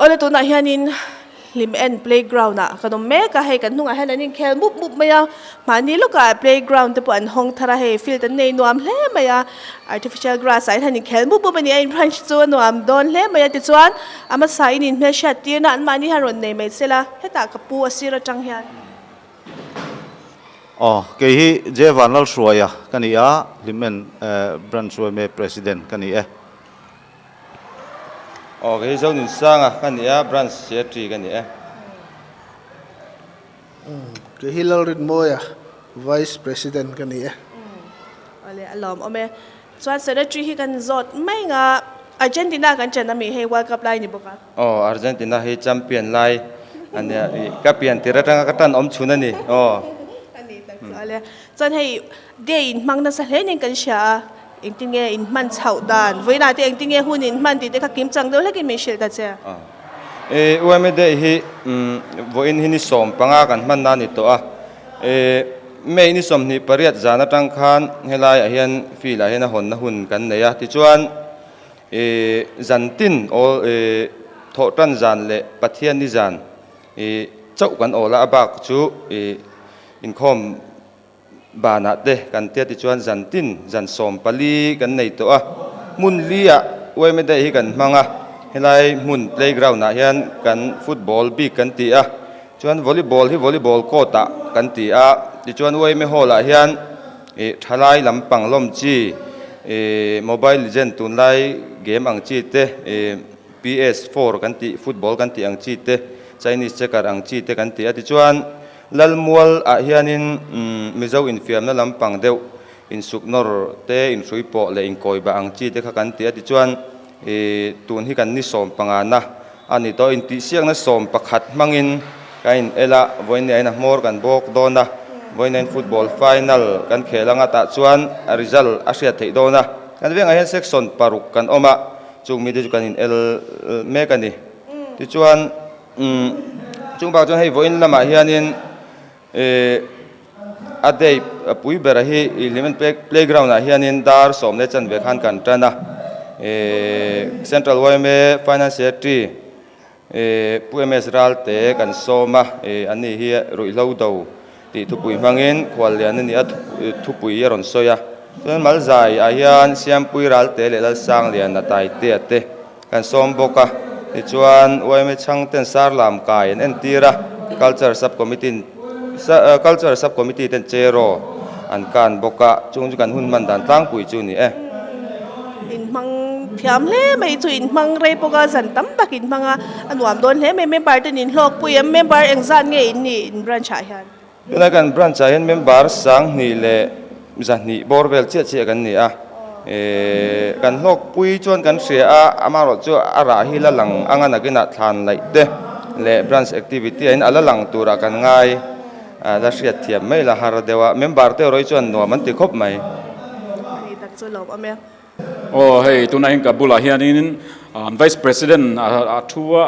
Awle tunah hianin hlim en playground ah kan awm mek a hei kan hnungah hian an inkhel mup mup mai a mahni lawkah playground te pawh an hawng thar a hei field an nei nuam hle mai a artificial grass ah hian an inkhel mup mup a ni a in branch chu a nuam dawn hle mai a tichuan a hmasa in inhmelhriat tirna an mahni hian rawn nei mai sela hetah ka pu a sir atang hian. Aw kei hi J Vanlalhruaia ka ni a hlim en branch yma president ka ni e. Aw kei hi Zoninsanga ka ni a, Branch Secretary ka ni e. Kei hi Lalrinmawia, Vice President ka ni e. Awle a lawm awm e. Chuan Secretary hi kan zawt mai nga Argentina kan chen ami hei World Cup lai ni bawk a. Aw Argentina hi champion lai a nia i ka pian tir atanga ka tan awm chhun a ni aw. A ni tak chu awle. Chuan hei Day in hmang nasa hle nen kan hria a, engtin nge in hman chhoh dan, vawiinah te engtin nge hun in hman tih te kha kim chang deuh hlekin min hrilh ta che. E UMA Day hi vawiin hi ni 15 kan hman na a ni tawh a, e May ni 28 zan atang khan helaiah hian field ah hian a hawnna hun kan nei a, tichuan e zan tin awl e thawhtan zan leh Pathian ni zan e chauh kan awl a, a bak chu e inkhawm Banah te kan tia tichuan zan tin zan 14 kan nei tawh a, hmun li ah yma day hi kan hmang a, helai hmun playground ah hian kan football bik kan ti a, chuan volleyball hi volleyball court ah kan ti a, tichuan yma hall ah hian ih thalai lampang lawm chi ih mobile legend tunlai game ang chi te ih PS4 kan tih football kan tih ang chi te Chinese checker ang chi te kan ti a, tichuan Lalmual ah hianin Mizo infiamna lampang deuh insuk nawr te, inhrui pawh leh inkawibah ang chi te kha kan ti a, tichuan tun hi kan ni 15 na a ni tawh. Intihsiakna 11 hmangin kan in el a, vawiin a hmawr kan bawk dawn a, vawiin football final kan khel anga tah chuan a result a hriat theih dawn a, kan vengah hian section paruk kan awm a, chung mite chu kan in el mek a ni. Tichuan. Chung bak chuan hei vawiin lamah hianin ih a day pui bera hi ih hlimen playground ah hianin dar sawm leh chanve khan kan tan a ih central yma finance secretary ih pu ms ralte kan sawm a ih an ni hi ruihhlo do tih thupui hmangin khuallian a ni a thupui a rawn sawi a chuan malzai ah hian siampui ralte leh lalsangliana taitea te Kan sawm bawk a, tichuan yma chhangten sar lam kai an entir a, Culture Sub Committee Culture Sub Committee ten cheraw an kan bawk a, chung chu kan hun hman dan tlangpui chu ni e. Inhmang thiam hle mai chu inhmang rei bawk a, zan tam tak inhmang a, a nuam dawn hle mai. Member ten inhlawkpui em? Member engzat nge in nih in branch ah hian? Tunah kan branch ah hian member 2200 bawr vel chiah chiah kan ni a, kan hlawkpui chuan kan hria a, amaherawh chu a rah hi la lang anga nakinah thlan laih te leh branch activity ah hian a la lang turah kan ngai la hriat thiam mai la har deuh a, member te erawh hi chuan nuam an ti khawp mai. Ani tak chu lawm awm e. Aw hei tunah hian ka bulah hianin Vice President a thu a,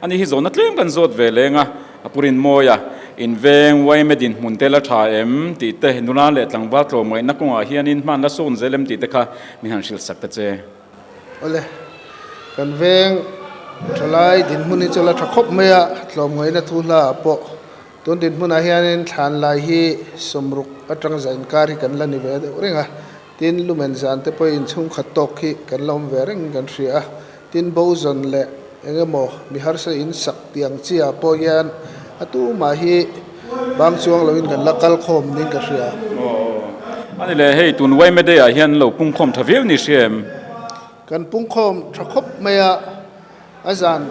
ani hi zawhna tlem kan zawt ve leng a, a purin mawi a, inveng yma dinhmun te la tha em tih te, nula leh tlangval tlawmngaihna kawngah hianin hman la sawn zel em tih te kha min han hrilh sak ta che. Awle, kan veng thalai dinhmun hi chu la tha khawp mai a, tlawmngaihna thu hla ah pawh tun dinhmunah hianin thlan lai hi 60 atang za inkar hi kan la ni ve deuh reng a, Tin, lumen zan te pawhin chhungkhat tawk hi kan la awm ve reng kan hria a, tin bo zawn leh eng emaw mi harsa in sak tiang chiah pawh hian a tumah hi bang chuang loin kan la kal khawm ning ka hria. Aw, ani le hei tun Waimedei ah hian lo pungkhawm tha viau ni hria em? Kan pungkhawm tha khawp mai a, a zan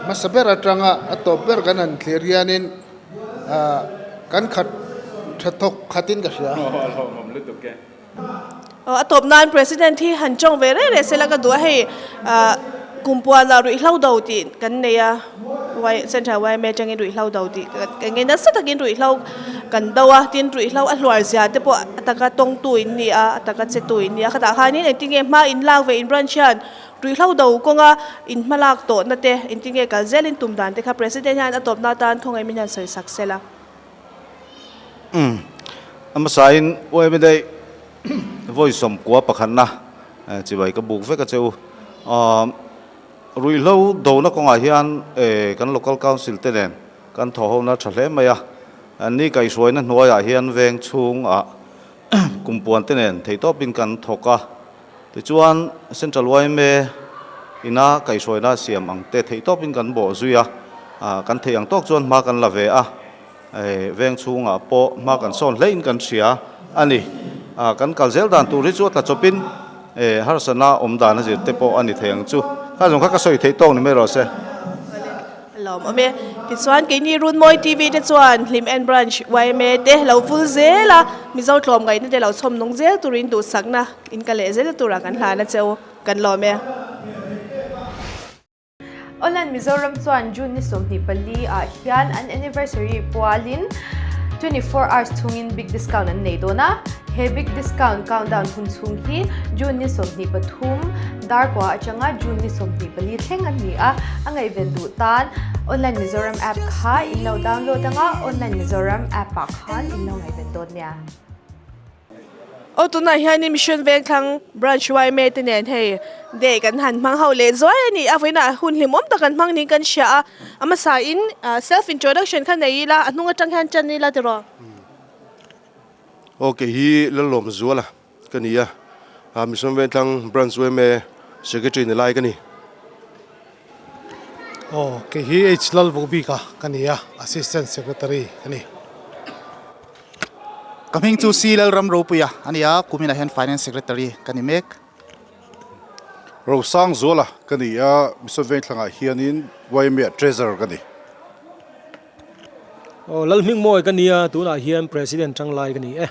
hmasa ber atanga a tawp ber kan han thlir hianin ah kan khat tha thawk khatin ka hria. Aw a tawp nan President hi han tawng ve reng reng sela ka duh a hei ah kumpuanah ruihhlo do tih kan nei a y Central yma atangin ruihhlo do tih kan nge nasa takin ruihhlo kan do a tin ruihhlo a hluar zia te pawh a taka tawngtu in ni a a taka che tu in ni a khatah khanin engtin nge hma in lak ve in branch hian ruihhlo do kawnga in hma lak tawhna te engtin nge kal zelin tum dan te kha President hian a tawpna atan khawngaih min han sawi sak sela. Umm a hmasain uaimi daih vawi sawmkua pakhatna chibai ka buk vek a che u. Aaa ruihhlo dona kawngah hian kan local council te nen kan thaw hona tha hle mai a. Ni kaihhruaina hnuaiah hian veng chhungah kumpuan te nen theihtawpin kan thawk a. Tichuan Central yma ina kaihhruaina siam ang te theihtawpin kan bawh zui a, kan theih ang tawk chuan hma kan la ve a, veng chhungah pawh hma kan sawn hlein kan hria a ni. Kan kal zel dan tur hi chu a tla chawpin harsatna awm dan a zir te pawh a ni thei ang chu. Kha zawng kha ka sawi theih tawk ni mai rawh se. Lawm awm e. Tichuan keini Runmawi TV te chuan Hlim En Branch yma te lo vul zel a, Mizo tlawm ngaihna te lo chhawm nung zel turin duhsakna in ka leh zel turah kan hlan a cheu. Kan lawm e. Online Mizoram chuan June ni 24 ah hian an anniversary pualin 24 hours chhungin big discount an nei dawn a. He big discount countdown hun chhung hi June ni 23 Darkua atanga June ni 24 thleng a ni a, a ngaihven duh tan Online Mizoram app kha in lo download anga Online Mizoram app ah khan in lo ngaihven dawn nia. Aw tunah hianin Mission Vengthlang Branch yma te nen hei day kan han hmang ho leh zuai a ni a, vawiinah hun hlimawm tak kan hmang niin kan hria a, a hmasa in self introduction kha nei ila a hnung atang hian tan ila tiraw? Aw kei hi Lalawmzuala Ka ni a, Mission Vengthlang Branch yma Secretary ni lai ka ni. Aw, kei hi H Lalvukbika ka ni a, Assistant Secretary ka ni. Ka hming chu C Lalramropuia a ni a, kuminah hian Finance Secretary ka ni mek. Rosangzuala ka ni a, Mission Vengthlangah hianin yma Treasurer ka ni. Aw, Lalhmingmawi ka ni a, tunah hian President tanglai ka ni e.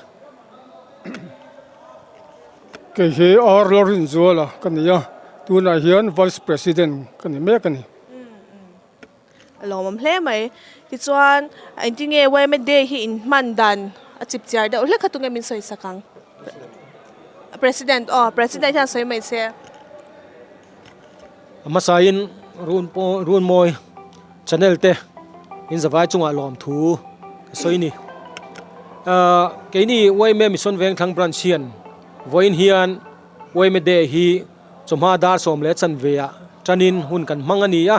Kei hi R Lalrinzuala ka ni a, tunah hian Vice President ka ni mek a ni. A lawmawm hle mai. Tichuan engtin nge yma Day hi in hman dan a chip chiar deuh hlek kha tunge min sawi sak ang? President aw President hian sawi mai se. A hmasain Runmawi channel te in zavai chungah lawmthu ka sawi ni. Keini yma Mission Vengthlang Branch hian vawiin hian yma Day hi chawhma dar sawm leh chanve ah tanin hun kan hmang a ni a,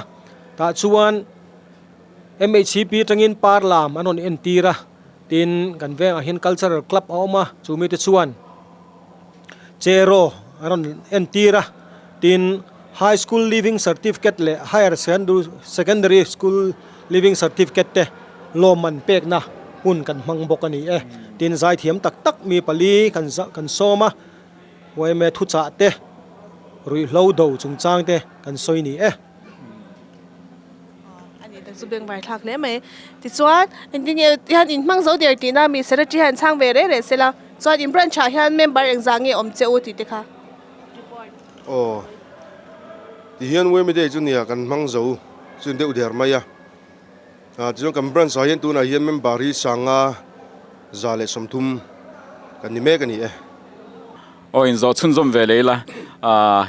tah chuan MHCP atangin par lam an rawn entir a, tin kan vengah hian cultural club a awm a, chumi te chuan Cheraw a rawn entir a, tin High School Leaving Certificate leh Higher Secondary School Leaving Certificate te lawmman pekna hun kan hmang bawk a ni e. Tin zaithiam tak tak mi pali kan kan sawm a, yma thuchah te, ruihhlo do chungchang te kan sawi ni e. A nih tak chu bengvar thlak hle mai. Tichuan engtin nge hian in hmang zo der tihna mi secretary hian chhang ve reh reh sela chuan in branch ah hian member engzah nge awm che u tih te kha report. Aw tihian yma day chu nia kan hmang zo chu deuh der mai a, tichuan kan branch ah hian tunah hian member hi sanga 130 kan ni mek a ni e. Aw inzawh chhunzawm ve leh ila,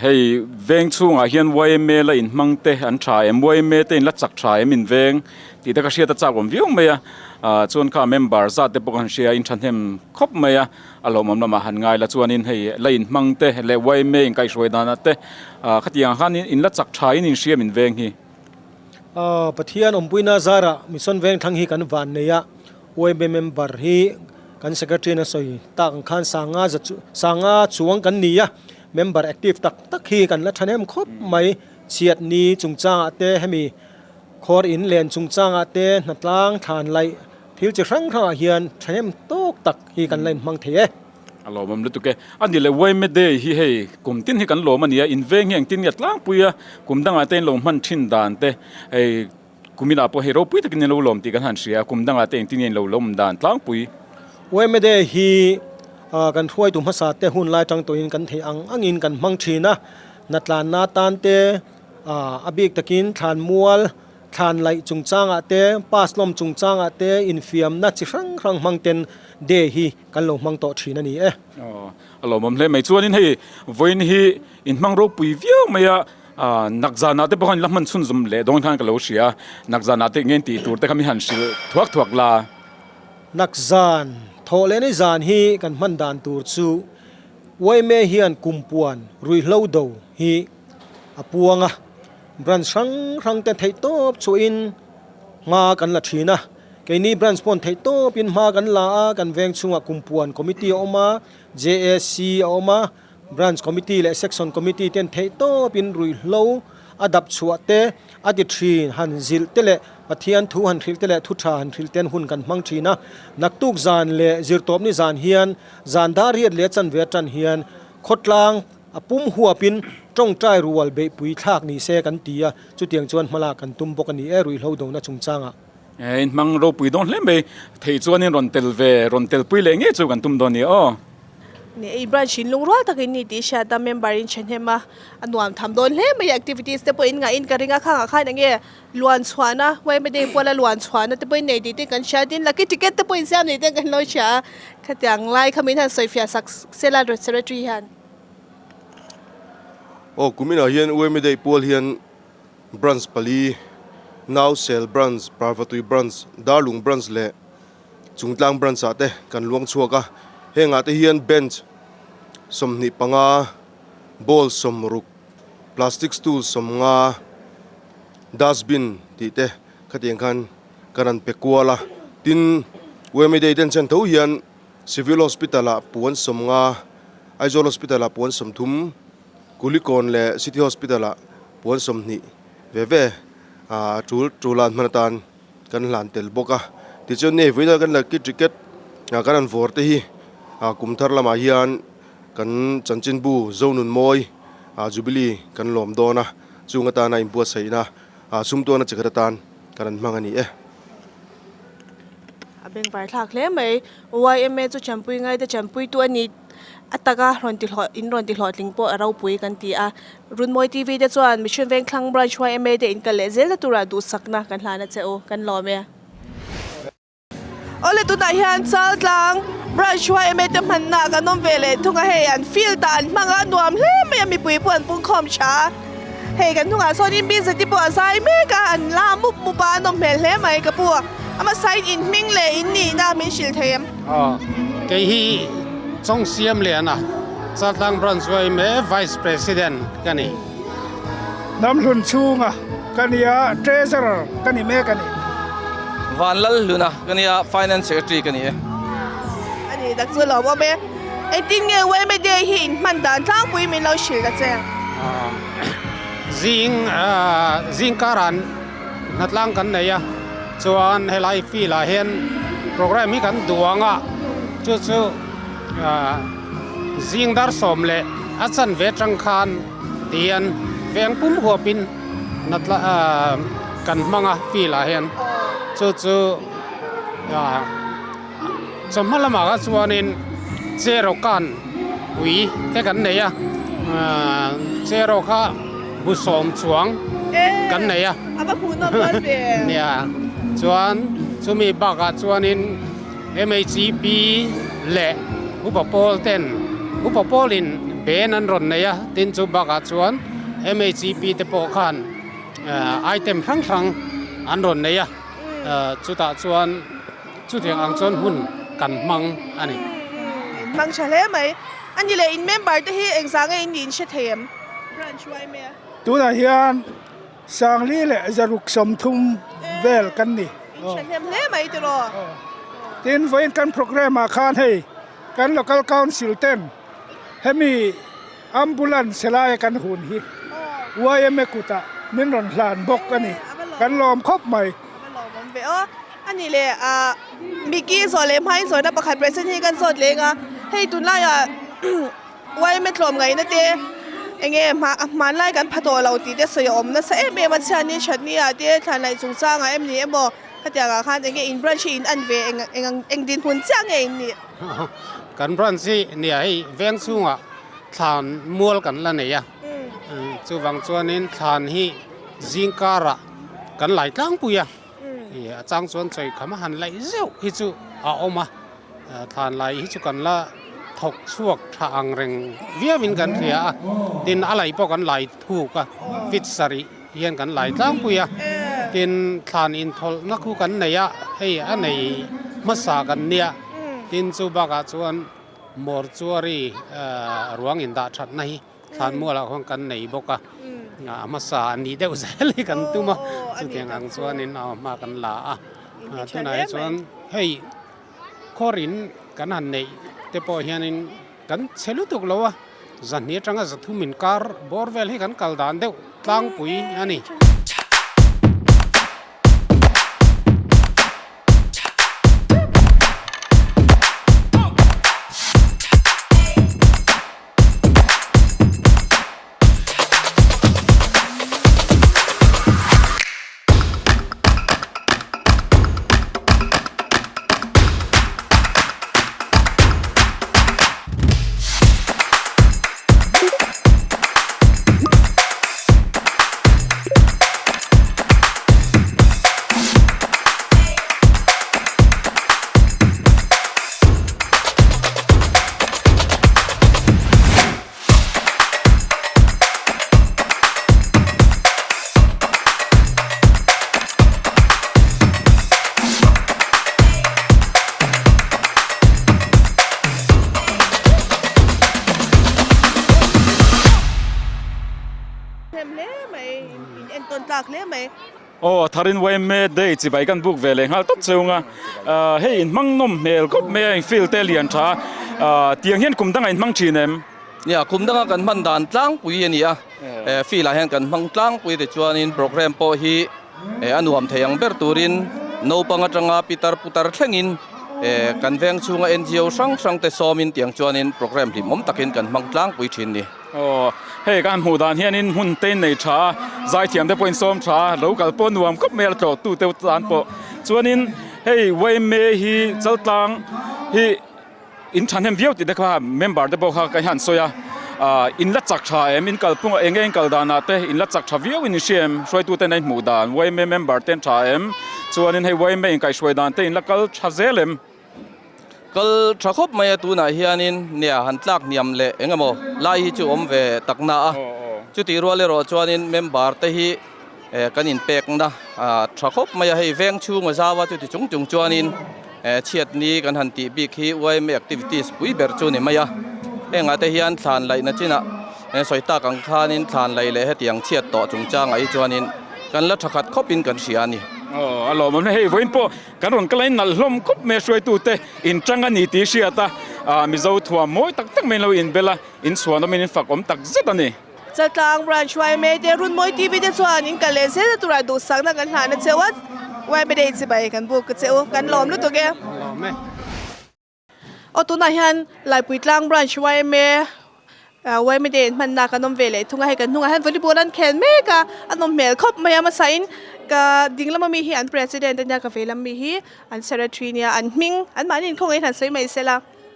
hei veng chhungah hian yma la inhmang te an tha em, yma te in la chak tha em in veng tih te ka hriat a chak awm viau mai a, chuan kha member zat te pawh kan hria in thahnem khawp mai a, a lawmawm lamah han ngai la chuanin hei la inhmang te leh yma inkaihhruai danah te khatiang khan in la chak tha in inhriam in veng hi. Pathian awmpuina zarah Mission Vengthlang hi kan van nei a. Yma member hi kan secretary in a sawi tak ang khan sanga za chu sanga chuang kan ni a, member active tak tak hi kan la thahnem khawp mai, chhiat ni chungchangah te hemi khawr in len chungchangah te hnatlang thlan laih thil chi hrang hrangah hian thahnem tawk tak hi kan la inhmang thei e. A lawmawm lutuk e. A ni le Yma Day hi hei kum tin hi kan lawm a nia, in veng hi engtin nge tlangpui a, kum dangah te in lo hman thin dan te hei kum inah pawh hei ropui takin in lo lawm tih kan han hria a, kum dangah te engtin nge in lo lawm dan tlangpui. Yma Day hi kan hruaitu hmasa te hun lai tang tawhin kan theih ang angin kan hmang thin a, hnatlanna tan te a bik takin thlanmual, Thlan laih chungchangah te, pass lawm chungchangah te infiamna chi hrang hrang hmang ten day hi kan lo hmang tawh thin a ni e. Aw, a lawmawm hle mai. Chuanin hei vawiin hi inhmang ropui viau mai a, nak zanah te pawh khan la hman chhunzawm leh dawn khan ka lo hria a, nak zanah te eng tih tur te kha mi han hrilh thuak thuak la. Nak zan, thawh leh ni zan hi kan hman dan tur chu yma hian kumpuan ruihhlo do hi a puang a. Branch hrang hrang te theih tawp chhuahin hma kan la thin a, keini branch pawn theih tawpin hma kan la a, kan veng chhungah kumpuan committee a awm a, JAC a awm a, branch committee leh section committee ten theih tawpin ruihhlo a dap chhuah te a ti thin, han zilh te leh Pathian thu han hrilh te leh thu tha han hrilh ten hun kan hmang thin a, naktuk zan leh zirtawpni zan hian zan dar riat leh chanve atan hian khawtlang A pum huapin tawngtai rual beihpui thlak ni se kan ti a, chutiang chuan hmalak kan tum bawk a ni e, ruihhlo dona chungchangah. In hmang ropui dawn hle mai, theih chuanin rawn tel ve, rawn telpui leh ngei chu kan tum dawn a ni aw. Ni e, branch in lungrual takin ni tih hriat a, member in thahnem a, a nuam tham dawn hle mai a, activities te pawh in ngahin ka ring a, khangah khan enge luan chhuahna, yma day puala luan chhuahna te pawhin nei tih te kan hria tin lucky ticket te pawh in siam nei te kan lo hria a, khatiang lai kha min han sawifiah sak sela secretary hian. Aw kuminah hian yma day pual hian branch pali Nausel branch, Parvatui branch, Darlung branch leh Chungtlang branch ah te kan luang chhuak a, hengah te hian bench 25, ball 60, plastic stool 50, dustbin tih te khatiang khan kan rawn pe kual a, tin yma day ten chen tho hian Civil Hospital ah puan 50, Aizawl Hospital ah puan 30, Kulikawn leh City Hospital ah puan 20 ve ve ah tul tul an hman atan kan hlan tel bawk a. Tichuan hei vawiin kan lucky ticket kan han vawr te hi kum thar lamah hian kan chanchinbu Zonunmawi Jubilee kan lawm dawn a, chung atana inbuatsaihna sumtuana chi khat atan kan han hmang a ni e. A bengvar thlak hle mai. Yma chu chanpui ngaite chanpuitu a ni a taka rawn ti hlawh in rawn ti hlawhtling pawh a ropui kan ti a. Runmawi TV te chuan Mission Vengthlang Branch yma te inkal leh zel na turah duhsakna kan hlan a che u. Kan lawm e. Awle tunah hian Chaltlang Branch yma te hmanna kan awm ve leh thung a, hei an field ah an hmang a, a nuam hle mai a, mipui pawh an pungkhawm tha a, hei kan hnungah sawn in BZT pawh a zai mek a, an la mup mup a, a nawm hmel hle mai ka pu a, ama sign in hming leh in nihna min hrilh thei em? Aw, kei hi Chawng Siam Liana, Chaltlang Branch yma Vice President ka ni. Hnam hlun chhunga ka nia Treasurer ka ni mek a ni. Vanlal Hluna ka nia Finance Secretary ka ni e. A ni tak chu lawm awm e. Engtin nge yma Day hi in hman dan tlangpui min lo hrilh ta che? Zing zing karan hnatlang kan nei a, chuan helai field ah hian program hi kan duang a, chu chu zing dar 10 a chanve atang khan tihian veng pum huapin natla ah kan hmang a field ah hian chu chu ah chawhma lamah kha chuanin cheraw kan ui te kan nei a ah cheraw kha bu 10 chuang kan nei a nia chuan chumi bakah chuanin. MHEP leh Upa Pawl ten Upa Pawlin ben an rawn nei a, tin chu bakah chuan MHEP te pawh khan item hrang hrang an rawn nei a, chutah chuan chutiang ang chuan hun kan hmang a ni. In hmang tha hle mai. A ni leh in member te hi engzah nge in nih in hre thei em? Branch yma. Tunah hian 430 vel kan ni. In hre hnem hle mai tiraw? Tin, vawiin kan programme ah khan hei kan local council ten hemi ambulance helaia kan hun hi yma kutah min rawn hlan bawk a ni. Kan lawm khawp mai. A va lawmawm ve aw. A ni leh ah Mickey zawh leh hmain zawhna pakhat present hi kan zawt leng a. Hei tunlaiah yma tlawm ngaihna te eng nge hmanlai kan pha tawh lo tih te sawi a awm nasa em em a, chhiatni thatni ah te thlanlaih chungchangah em ni emaw khatiang ah khan eng nge in branch hi in an ve eng eng eng dinhmun chiah nge in nih? Kan branch hi nia hei veng chhungah thlan mual kan la nei a, chuvang chuanin thlan hi zingkarah kan lai tlangpui a. A chang chuan chawi kham a han laih zeuh hi chu a awm a, thlan lai hi chu kan la thawk chhuak tha ang reng viauin kan hria a, tin a laih pawh kan lai thuk a, feet sarih hian kan lai tlangpui a, tin thlan inthawlhna khu kan nei a, hei a nei hmasa kan nia, tin chu bakah chuan mortuary ruang indah thatna hi. Thlanmualah khuan kan nei bawk a, a hmasa a nih deuh zel hi kan tum a, chutiang ang chuanin a hma kan la a. Tunah hi chuan hei khawrin kan han neih te pawh hianin kan chhe lutuk lo a, zahnih atanga zathum inkar bawr vel hi kan kal dan deuh tlangpui a ni. Hnem hle mai, in entawn tlak hle mai. Aw tharin yma day chibai kan buk ve leh nghal tawp cheu nga hei in hmang nawm hmel khawp mai a in field te lian tha a tiang hian kum dangah in hmang thin em? Nia kum danga kan hman dan tlangpui a ni a field ah hian kan hmang tlangpui tichuanin program pawh hi a nuam thei ang ber turin naupang atanga pitar putar thlengin kan veng chhunga NGO hrang hrang te sawmin tiang chuanin program hlimawm takin kan hmang tlangpui thin ni. Aw, hei kan hmuh dan hianin hmun te in nei tha a, zaithiam te pawh in sawm tha a, lo kal pawh nuam khawp mai a la tlawh tu te tan pawh. Chuanin hei yma hi chaltlang hi in thahnem viau tih te kha member te pawh kha ka hian sawi a, ah in la chak tha em, in kal phung eng nge in kal danah te in la chak tha viau in hria em, hruaitu ten a in hmuh dan yma member te an tha em, chuanin hei yma inkaihhruai dan te in la kal tha zel em. Kal tha khawp mai a tunah hianin nia han tlak hniam leh eng emaw lai hi chu awm ve tak na a, chutih rual erawh chuanin member te hi kan inpekna tha khawp mai a, hei veng chhunga zau a chuti chung chung chuanin chhiatni kan han tih bik hi yma activities pui ber chu ni mai a, hengah te hian thlan laihna chinah sawi tak ang khanin thlan laih leh hetiang chhiat tawh chungchangah hi chuanin kan la tha khat khawpin kan hria a ni. Aw a lawmawm hei vawiin pawh Kan rawn kal a in nalh hlawm khawp mai a hruaitute in tang a ni tih hriat a, ah Mizo thuam mawi tak tak mai in lo inbel a, in chhuan awmin in fak awm tak zet a ni. Chaltlang Branch yma te Runmawi TV te chuan in kal leh zel na turah duhsakna kan hlan a cheu a, yma day chibai kan buk ka cheu, kan lawm lutuk e. Lawm e. Aw tunah hian Laipuitlang Branch yma yma day an hmanna kan awm ve leh thung a, hei kan hnungah hian volleyball an khel mek a, a nawm hmel khawp mai a hmasain ka ding lama mi hi an president ania ka vei lam mi hi an secretary nia an hming an mahni inkhawngaihin han sawi mai sela.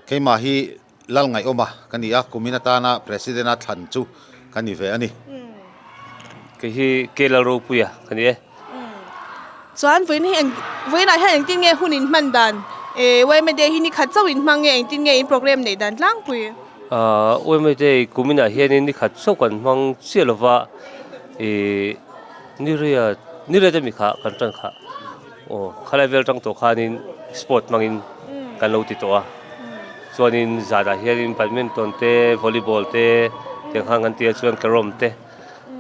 Keimah hi Lalngaihawma ka ni a, kumin atana president a thlan chu ka ni ve a ni. Kei hi K Lalropuia ka ni e. Chuan vawiin hi eng vawiinah hian engtin nge hun in hman dan eh yma day hi ni khat chauh in hmang nge engtin nge in program neih dan tlangpui? Ahh yma day kuminah hianin ni khat chauh kan hmang chiah lova ih ni riat ni riat ami kha kan tan kha aw khalai vel tang tawh khanin sport hmangin kan lo ti tawh a chuanin zanah hianin badminton te volleyball te tiang khan kan ti a chuan carrom te.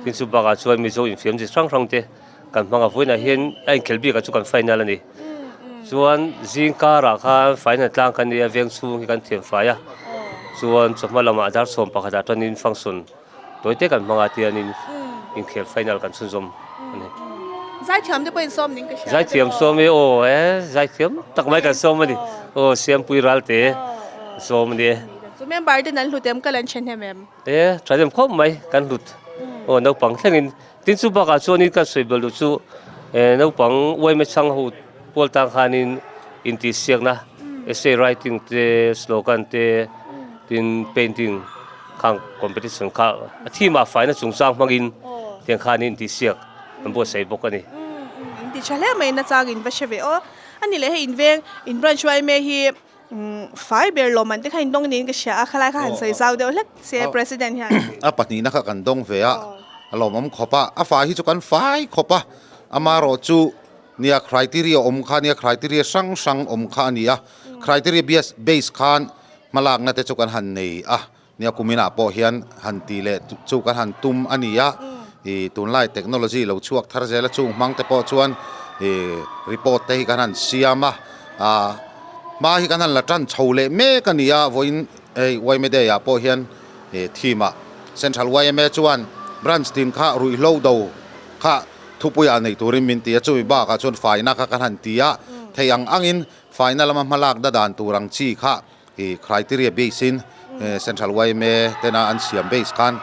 Tin chu bakah chuan Mizo infiam chi hrang hrang te kan hmang a, vawiinah hian a inkhelh bikah chu kan final a ni. Chuan zing karah khan final tlang kan nei a, veng chhung hi kan thiam fai a, chuan chawhma lamah dar sawm pakhatah tanin function tawi te kan hmang a tianin inkhelh final kan chhunzawm a ni. Zaithiam te pawhin sawm ning ka hria. Zaithiam sawm e aw e, zaithiam tak mai kan sawm a ni. Aw Siampui Ralte. Sawm a ni e. Chu member ten an hlut em kal an then hem em? E, tha dem khawp mai kan hlut. Aw naupang thlengin. Tin chu bakah chuanin kan sawi bel duh chu naupang uaime chhang ho pual tang khanin intihsiakna essay writing te, slogan te, tin painting khang competition kha a theme ah faina chungchang hmangin tiang khanin intihsiak an buatsaih bawk a ni. Inti tha hle mai nachang in va hre ve aw. A ni leh hei inveng in branch uaime hi Fai ber lawm an te kha in dawng niin ka hria a, khalai kha han sawi zau deuh hlek se President hian. A pahnihna kha kan dawng ve a, a lawmawm khawp a, a fai hi chu kan fai khawp a, amaherawh chu nia criteria awm kha nia criteria hrang hrang awm kha a ni a, criteria bias base khan hmalakna te chu kan han nei a, nia kuminah pawh hian han tih leh chu kan han tum a ni a, ih tunlai technology lo chhuak thar zel a chung hmang te pawh chuan ih report te hi kan han siam a ah hma hi kan han la tan chho leh mek a ni a vawiin hei yma day ah pawh hian ih theme ah central yma chuan branch tin kha ruihhlo do kha thupuiah nei turin min ti a chumi bakah chuan faina kha kan han ti a theih ang angin faina lama hmalak na dan tur ang chi kha I criteria base in Central yma tena an siam base khan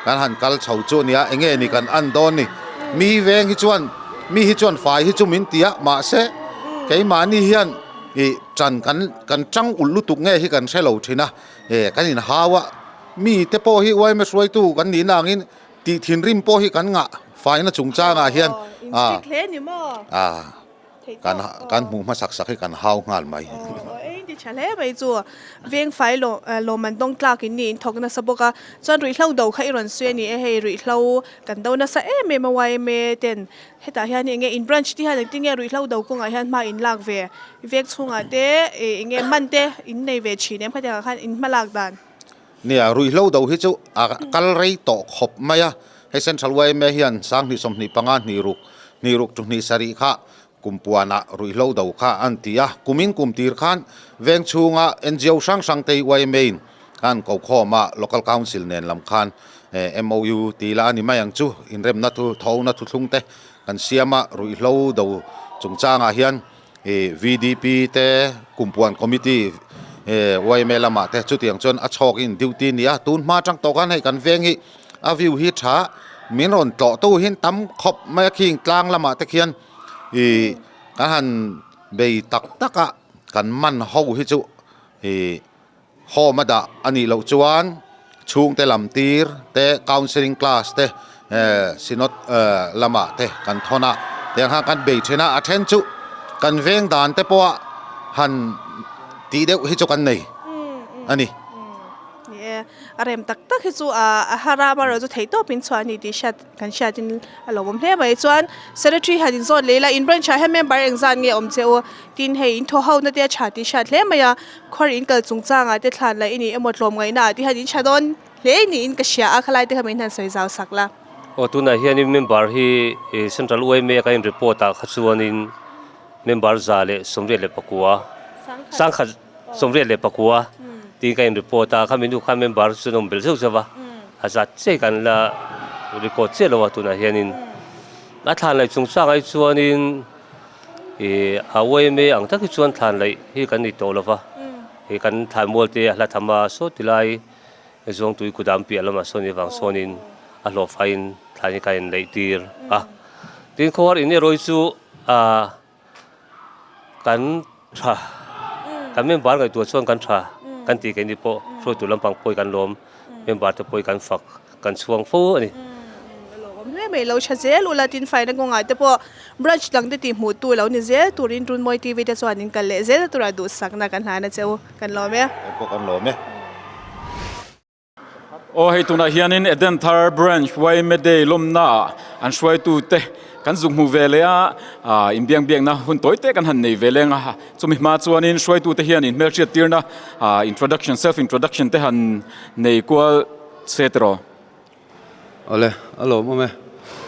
kan han kal chho chu ania enge ni kan an dawn ni. Mi veng hi chuan mi hi chuan fai hi chu min ti a mahse keimahni hian i chan kan kan chang ulh lutuk nge hi kan hre lo thin a e kan in hau a mi te pawh hi yma hruaitu kan nihna angin tih thinrim pawh hi kan ngah faina chungchangah hian a a. Kan kan hmuh hmasak sak hi kan hau nghal mai. Aw ei ti tha hle mai chu. Veng fai lawm an dawng tlak in ni in thawk nasa bawk a. Chuan ruihhlo do kha i rawn sawi a ni e hei ruihhlo kan do nasa em em a yma ten hetah hian enge in branch te hian engtin nge ruihhlo do kawngah hian hma in lak ve veng chhungah te enge man te in nei ve thin em khatiangah khan in hma lak dan. Nia ruihhlo do hi chu a kal rei tawh khawp mai a. Hei Central yma hian sanghnih 25 hnih ruk hnih ruk chu hnih sarih kha kum puanah ruihhlo do kha an ti a. Kumin kum tir khan veng chhunga ngo hrang hrang te yma in khan ko khawm a, Local Council nen lam khan MOU ti la a ni mai ang chu inremna thu thona thuthlung te kan siam a, ruihhlo do chungchangah hian VDP te Kumpuan Committee yma lamah te chutiang chuan a chhawk in duty ni a, tun hma atang tawh khan hei kan veng hi a view hi tha min rawn tlawh tu hin tam khawp mai a khing tlang lamah te khian ih kan han bei tak tak a kan man ho hi chu ih home a dah a nih loh chuan chhungte lam tir te counselling class te synod lamah te kan thawn a tiang khan kan bei then a a then chu kan veng dan te pawha han tih deuh hi chu kan nei a ni. Ni e, a rem tak tak hi chu a har a amaherawhchu chu theihtawpin chhuah a ni tih hriat kan hriatin a lo awm hle mai. Chuan secretary han inzawt leh ila in branch ah hian member engzat nge awm che u? Tin hei in thaw ho na te a tha tih hriat hle mai a, khuar in kal chungchangah te thlan laih i nih emaw tlawmngaihna ah te hian in tha dawn hle niin ka hria a, khalai te kha min han sawi zau sak la. Aw tunah hianin member hi Central yma kan in report ah kha chuanin member 184 sangkhat 84 tiin ka in report a, khami nu khan member chu an awm belh zeuh zeuh a, a zat chiah kan la record chiah lo a tunah hianin a thlan laih chungchangah hi chuanin ih a yma ang tak hi chuan thlan laih hi kan ni tawh lo va, ih kan thlan mual te a hla tham a saw ti lai Zawngtui kudam piah lamah sawn i vang sawnin a hlawh faiin thlan hi ka in laih tir a, tin khawhar in erawh hi chu ah. Kan tha, kan member ngaihtuah chuan kan tha kan tih keini pawh hruaitu lampang pawh hi kan lawm, member te pawh hi kan fak, kan chhuang fo a ni. Ka lawm hle mai, lo tha zel ula tin faina kawngah te pawh branch dang te tih hmuh tu lo ni zel turin Runmawi TV te chuan in kal leh zel tura duhsakna kan hlan a che u, kan lawm e. Kei pawh kan lawm e. Aw hei tunah hianin Eden Thar Branch yma Day lawmnaah an hruaitute kan zuk hmu ve leh a, ah inbiak biakna hun tawi te kan han nei ve leng a, chumi hma chuanin hruaitute hian inhmelhriat tirna ah introduction self introduction te han nei kual se tiraw. Awle, a lawmawm e.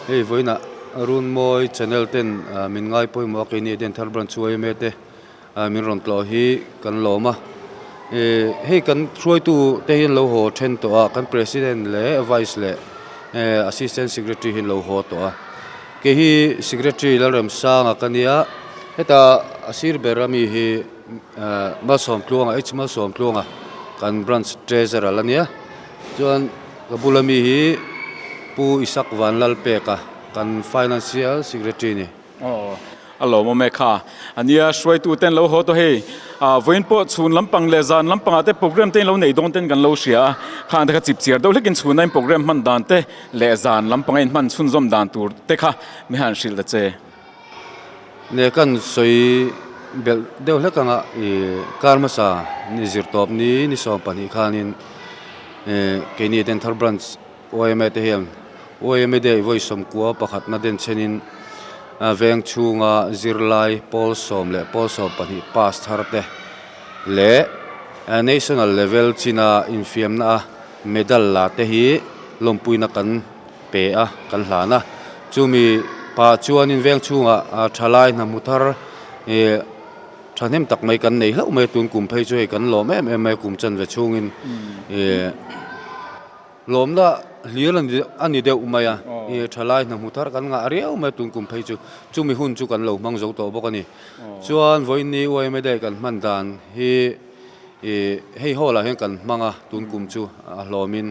Hei vawiinah Runmawi channel ten min ngai pawimawh a keini Eden Thar Branch yma te min rawn tlawh hi kan lawm a. Hei kan hruaitu te hi an lo haw then tawh a, kan President leh Vice leh Assistant Secretary hi an lo haw tawh a. Kei hi Secretary Lalremsanga ka nia, heta a sir ber ami hi Malsawmtluanga, H Malsawmtluanga. kan branch treasurer a nia chuan ka bula mi hi Pu Isak Vanlalpeka kan financial secretary a ni. Aw a lawmawm e kha. A nia hruaitu ten lo haw tawh hei. Ah vawiin pawh chhun lampang leh zan lampangah te program te in lo nei dawn ten kan lo hria a. Khang te kha chip chiar deuh hlekin chhuna in program hman dan te leh zan lampanga in hman chhunzawm dan tur te kha mi han hrilh ta che. Ne kan sawi belh deuh hlek anga ih kar hmasa ni zirtawp ni ni 12 khanin eh keini Denthar branch YMA te hian YMA Day vawi sawmkua pakhatna den chenin veng chhunga zirlai pawl sawm leh pawl 12 pass thar te leh national level china infiamna a medal la te hi lawmpuina kan pe a kan hlan a chumi pah chuanin veng chhungah thalai hna hmu thar ih thahnem tak mai kan nei hlauh mai a tun kum phei chu hei kan lawm em em mai a kum chanve chhungin ih. Lawmna hlir a ni deuh mai a, i thalai hna hmu thar kan ngah riau mai a tun kum phei chu chumi hun chu kan lo hmang zo tawh bawk a ni. Chuan vawiin YMA Day kan hman dan hi i hei hall ah hian kan hmang a tun kum chu a hlawmin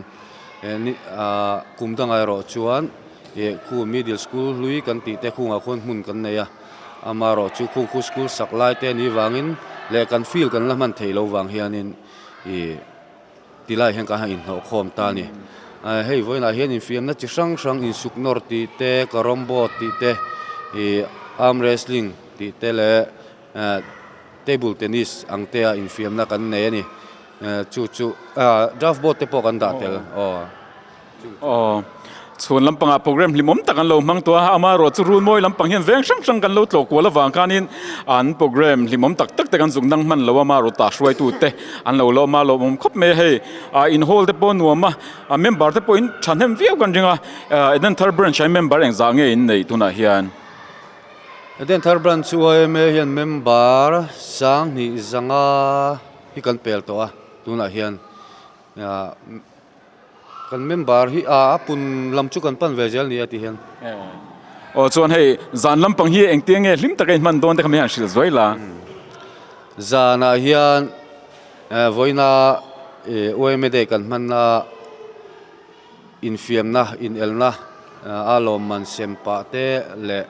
kum dangah erawh chuan i khu middle school hlui kan tih te khungah khuan hmun kan nei a, amaherawh chu khung khu school sak lai te a nih vangin leh kan field kan la hman theih loh vang hianin i. Ti lai hian ka han inhnawh khawm ta a ni. Hei vawiinah hian infiamna chi hrang hrang insuk nawr tih te, carrom board tih te, ih arm wrestling tih te leh table tennis ang te a infiamna kan nei a ni. Chu chu draft board te pawh kan dah tel aw. Aw, chhun lampangah program hlimawm tak an lo hmang tawh a, amaherawh chu Runmawi lampang hian veng hrang hrang kan lo tlawh kual avang khanin an program hlimawm tak tak te kan zuk nang hman lo a, amaherawh tah hruaitute an lo lawm a, lawmawm khawp mai a hei, in hall te pawh nuam a, a member te pawhin thahnem viau kan ring a, Edenthar branch ah hian member engzah nge in neih tunah hian? Edenthar branch chu yma hian member 2000 zanga hi kan pel tawh a tunah hian. Kan member hi a pun lam chu kan pan ve zel ni a ti hian. Aw chuan hei zan lampang hi engtia nge hlim taka inhman dawn te kha mi han hrilh zuai la. Zanah hian vawiina YMA Day kan hmanna infiamna inelna a lawmman sem pah te leh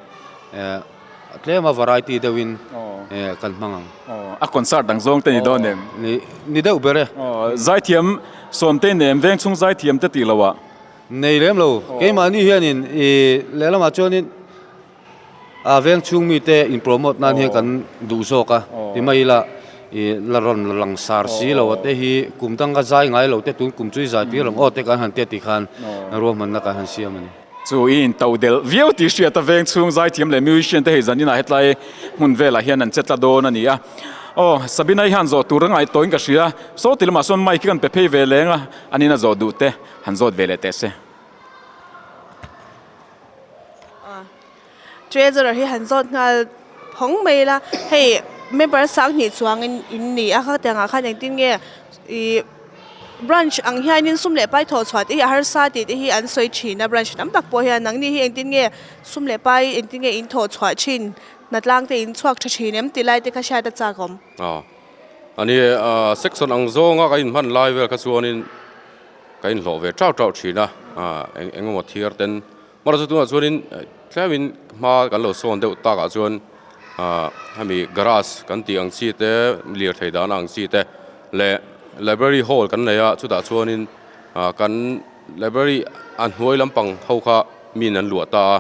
Tlema variety deuhin kan hmang ang. A concert dang zawng te ni dawn em? Ni deuh ber e. Zaithiam sawmte nem veng chhung zaithiam te tih loh ah? Nei lem lo. Keimahni hianin i lehlamah chuanin a veng chhung mite in promote nan hian kan duh zawk a. Ti mai ila i la rawn lang sar si lo a te hi kum dang ka zai ngai lo te tun kum chu i zai tir ang aw te kan han tia tih khan ruahmanna kan han siam a ni. Chu i intoh delh viau tih hriat a veng chhung zaithiam leh musician te hei zaninah hetlai hmun velah hian an che tla dawn a ni a. Aw, Sabina hi han zawh tur a ngaihtuahin ka hria. Saw ti lamah sawn mic hi kan pe phei ve leng a, anin a zawh duh te han zawt ve leh teh se. Treasurer hi han zawt nghal phawng mai ila, hei member 2000 chuangin in ni a, khatiangah khan engtin nge ih branch ang hianin sum leh pai thawh chhuah te hi a harsa tih te hi an sawi thin a, branch tam tak pawh hian nangni hi engtin nge sum leh pai engtin nge in thawh chhuah thin, hnatlang te in chhuak tha thin em tih lai te kha hriat a chak awm. Aw, ani section ang zawnga ka inhman lai vel kha chuanin ka inhlawh ve tau tau thin a, eng engemaw thiar ten Hmara chu tunah chuanin tlemin hma kan lo sawn deuh takah chuan ah hemi garage kan tih ang chi te lirthei dahna ang chi te leh library hall kan nei a chutah chuanin ah kan library a hnuai lampang ho kha min an luah ta a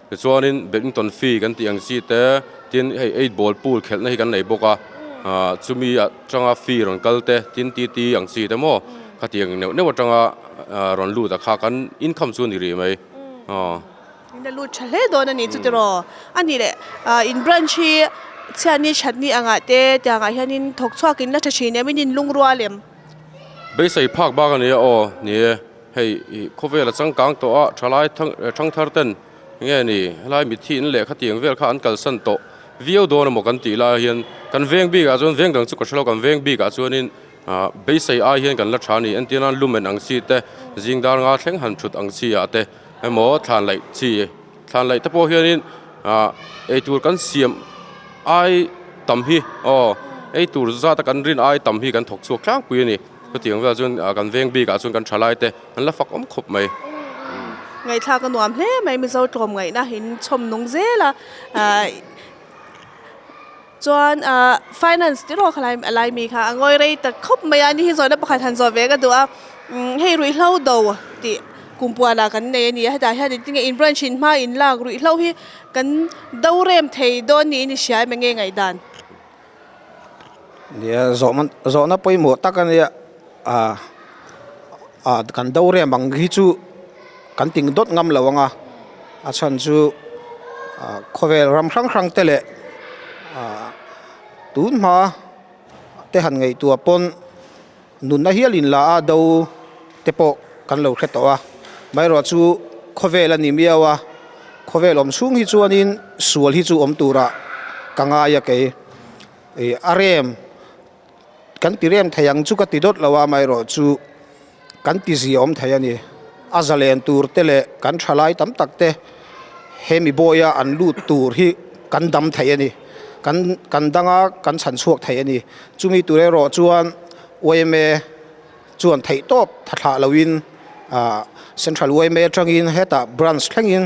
tichuanin badminton fee kan tih ang chi te tin hei eight ball pool khelhna hi kan nei bawk a ah chumi atanga fee rawn kal te tin T T ang chi te maw Khatiang neuh neuh atanga rawn lut a kha kan income chu a ni rih mai. Aw. In a lut tha hle dawn a ni chu tiraw? A nih leh in branch hi chhiatni thatni angah te tiangah hianin thawk chhuak in la tha thin em? In inlungrual em? Beisei phak bak a ni a aw. Ni e, hei khawvel a changkang tawh a, thalai thangthar ten nge ni helai mitthi in leh khatiang vel kha an kalsan tawh viau dawn emaw kan tih lai hian kan veng bikah chuan veng dang chu ka hre lo kan veng bikah chuanin Ah, beisei ai hian kan la tha a ni. Entir nan lumen ang chi te, zing dar nga thleng han thut ang chi ah te emaw thlan laih chi, thlan laih te pawh hianin ah eitur kan siam ai tam hi aw eitur zat a kan rin ai tam hi kan thawk chhuak tlangpui a ni. Chutiang velah chuan kan veng bikah chuan kan thalai te an la fak awm khawp mai. Ngaihthlak a nuam hle mai Mizo tlawm ngaihna in chhawm nung zel a chuan finance te erawh khalai a lai mi kha a ngawi rei ta khawp mai a ni hi zawhna pakhat han zawh ve ka duh a hei ruihhlo do tih kumpuan ah kan nei a ni a hetah hian engtin nge in branch in hma in lak ruihhlo hi kan do rem thei dawn niin i hria em enge ngaihdan. Nia zawhna zawhna pawimawh tak a nia ah ah kan do rem ang hi chu kan ting dawt ngam lo ang a a chhan chu ah khawvel ram hrang hrang te leh ah tun hma te han ngaihtuah pawn nunna hial in la a do te pawh kan lo hre tawh a amaherawh chu khawvel a ni miau a khawvel awm chhung hi chuanin sual hi chu awm turah ka ngai a kei ih a rem kan ti rem thei ang chu ka ti dawt lo a amaherawh chu kan ti zia awm thei a ni a zalen tur te leh kan thalai tam tak te hemi bawia an lut tur hi kan dam thei a ni kan kan danga kan chhan chhuak thei a ni chumi tur erawh chuan yma chuan theih tawp tha thlah loin ah central yma atangin hetah branch thlengin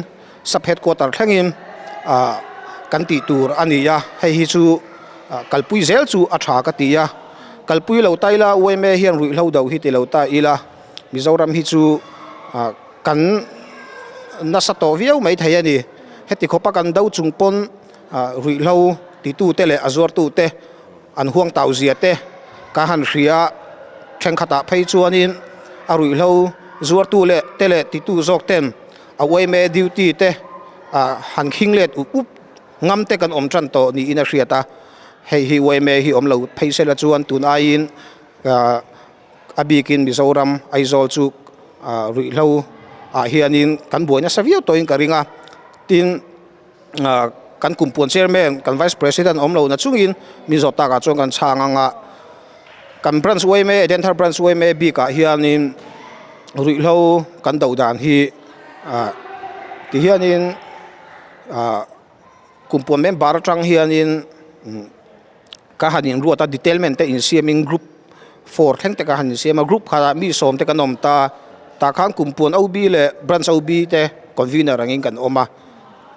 sub headquarter thlengin ah kan tih tur a ni a hei hi chu kalpui zel chu a tha ka ti a kalpui lo ta ila yma hian ruihhlo do hi ti lo ta ila Mizoram hi chu ah kan nasa tawh viau mai thei a ni heti khawpa kan do chung pawn ah ruihhlo titute leh a zuartute an huang tau zia te ka han hria thenkhatah phei chuanin a ruihhlo zuartu leh te leh titu zawk ten a yma duty te ah han khing let up up ngam te kan awm tan tawh niin a hriat a hei hi yma hi awm lo phei sela chuan tun aiin ah a bikin Mizoram Aizawl chu ah ruihhlo ah hianin kan buai nasa viau tawhin ka ring a tin. Kan kumpuan chairman kan vice president awm lohna chungin mi zawh takah chuan kan chhang ang a, kan branch yma Edenthar branch yma bikah hianin ruihhlo kan do dan hi ah tihianin ah kumpuan member atang hianin ka han inruat a detailment te insiamin group four thleng te ka han insiam a group khatah mi sawm te kan awm ta tah khan kumpuan OB leh branch OB te convener angin kan awm a.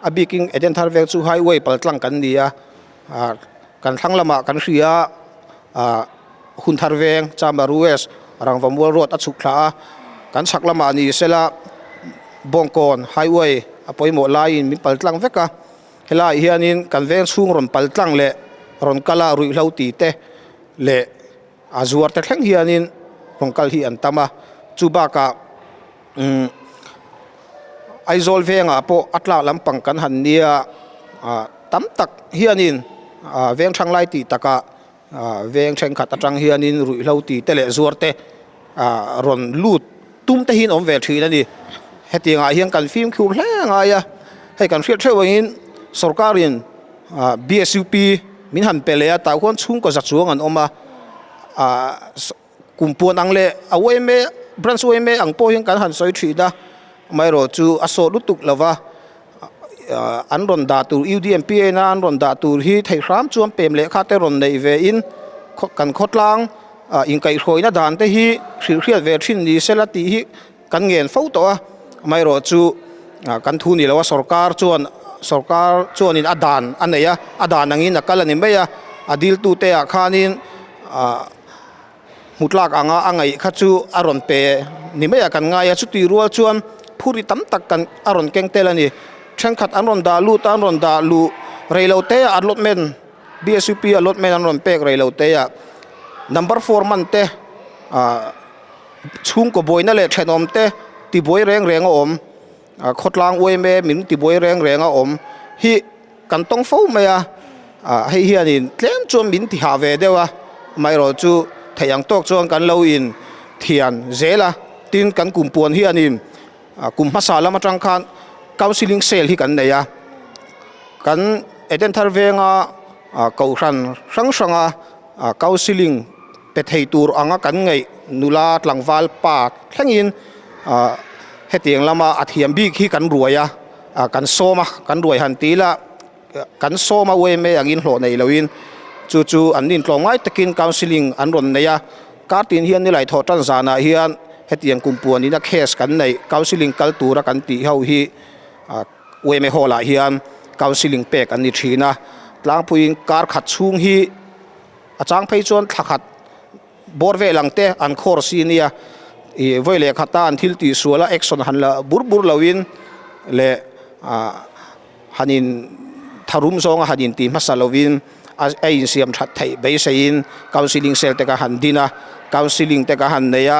A bikin Eden thar veng chu highway pal tlang kan ni a, ah kan thlang lamah kan hria ah hun thar veng Chambaru West Rangvamual road a chhuk thla a, kan chhak lamah ni sela Bawngkawn highway a pawimawh laiin min pal tlang vek a, helaiah hianin kan veng chhung rawn pal tlang leh rawn kal a ruihhlo ti te leh a zuar te thleng hianin rawn kal hi an tam a, chu bakah. Umm Aizawl vengah pawh a tlak lampang kan han nia ah tam tak hianin ah veng thang lai tih takah ah veng thenkhat atang hianin ruihhlo ti te leh zuar te ah rawn lut tum te hi an awm ve thin a ni. Hetiangah hian kan fimkhur hle ngai a, hei kan hriat theuh angin sorkarin ah BSUP min han pe leh a tah khuan chhungkaw za chuang an awm a ah. Kum puan ang leh a yma branch yma ang pawh hian kan han sawi thin a, amaherawh chu a sawh lutuk lo va, an rawn dah tur UDMPA na an rawn dah tur hi theih hram chuan pem lehkha te rawn neih ve in kan khawtlang inkaihhruaina dan te hi hrilhhriat ve thin ni sela tih hi kan ngen fo tawh a, amaherawh chu kan thu ni lo a sorkar chuan sorkar chuanin a dan a nei a, a dan angin a kal a ni mai a, a diltute ah khanin ah. Hmu tlak anga a ngaih kha chu a rawn pe ni mai a kan ngai a, chutih rual chuan phuri tam tak kan a rawn keng tel a ni. Thenkhat an rawn dah lut a, an rawn dah luh rei lo te ah allotment BSUP allotment an rawn pek rei lo te ah number four man te ah chhungkaw buaina leh thenawm te tibuai reng reng a awm khawtlang yma min tibuai reng reng a awm hi Kan tawng fo mai a, ah hei hianin tlem chuan min ti hah ve deuh a, amaherawh chu theih ang tawk chuan kan lo in thian zel a, tin kan kum puan hianin kum hmasa lam atang khan counselling cell hi kan nei a, kan Eden thar venga kohhran hrang hranga counselling pe thei tur anga kan ngaih nula tlangval pa thlengin ah hetiang lama a thiam bik hi kan ruai a. Ah kan sawm a, kan ruai han ti ila kan sawm a yma angin hlawh nei loin chu chu an intlawm ngai takin counselling an rawn nei a, Kar tin hian nilai thawh tan zanah hian hetiang kum puanina case kan neih counselling kal tura kan tih ho hi yma hall ah hian counselling pek an ni thin a. Tlangpuiin kar khat chhung hi a chang phei chuan thla khat bawr vel ang te an khawr si nia. Ih vawi leh khata an thil tih sual a action han la bur bur loin leh ah han in tharum zawnga han in ti hmasa lovin a insiam that theih beiseiin counselling cell te ka han din a, counselling te ka han nei a,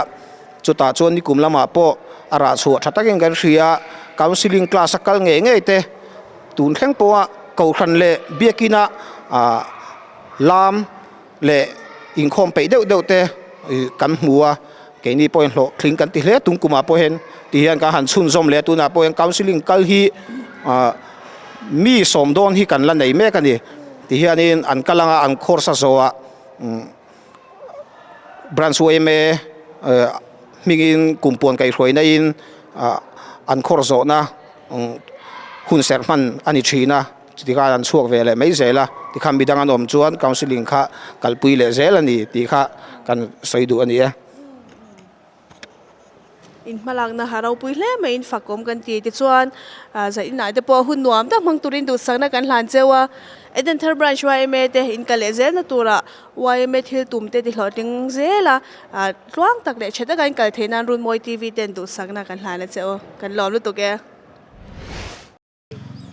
chutah chuan nikum lamah pawh a rah chhuah tha takin kan hria a, counselling class a kal ngei ngei te tun thleng pawha kohhran leh biakina ah lam leh inkhawm peih deuh deuh te kan hmu a, keini pawhin hlawhtling kan ti hle tum kumah pawh hian ti hian ka han chhunzawm leh a tunah pawh hian counselling kal hi ah mi sawm dawn hi kan la nei mek a ni ti hianin an kal anga an course a zawhah umm branch yma eh hmingin kum puan kaihhruaina in ah an course zawhna umm hun serh hman a ni thin a. Chuti khan an chhuak ve leh mai zel a, tikhan midang an awm chuan counselling kha kalpui leh zel a ni tih kha kan sawi duh a ni e. In hmalakna ha ropui hle mai in fakawm kan ti tichuan zainah te pawh hun nuam tak hmang turin duhsakna kan hlan cheu a. Edenthar Branch yma te in kal leh zelna turah yma thil tum te ti hlawhtling zel a, tluang tak leh tha taka in kal theih nan Runmawi TV ten duhsakna kan hlan a che u. Kan lawm lutuk e.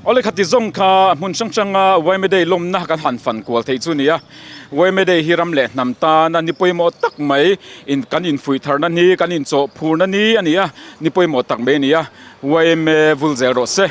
Awle khati zawng kha hmun hrang hranga yma Day lawmna kan han fan kual theih chu nia. Yma Day hi ram leh hnam tana ni pawimawh tak mai in kan infuih tharna ni, kan inchawh phurna ni a ni a, ni pawimawh tak mai a ni a, yma vul zel rawh se.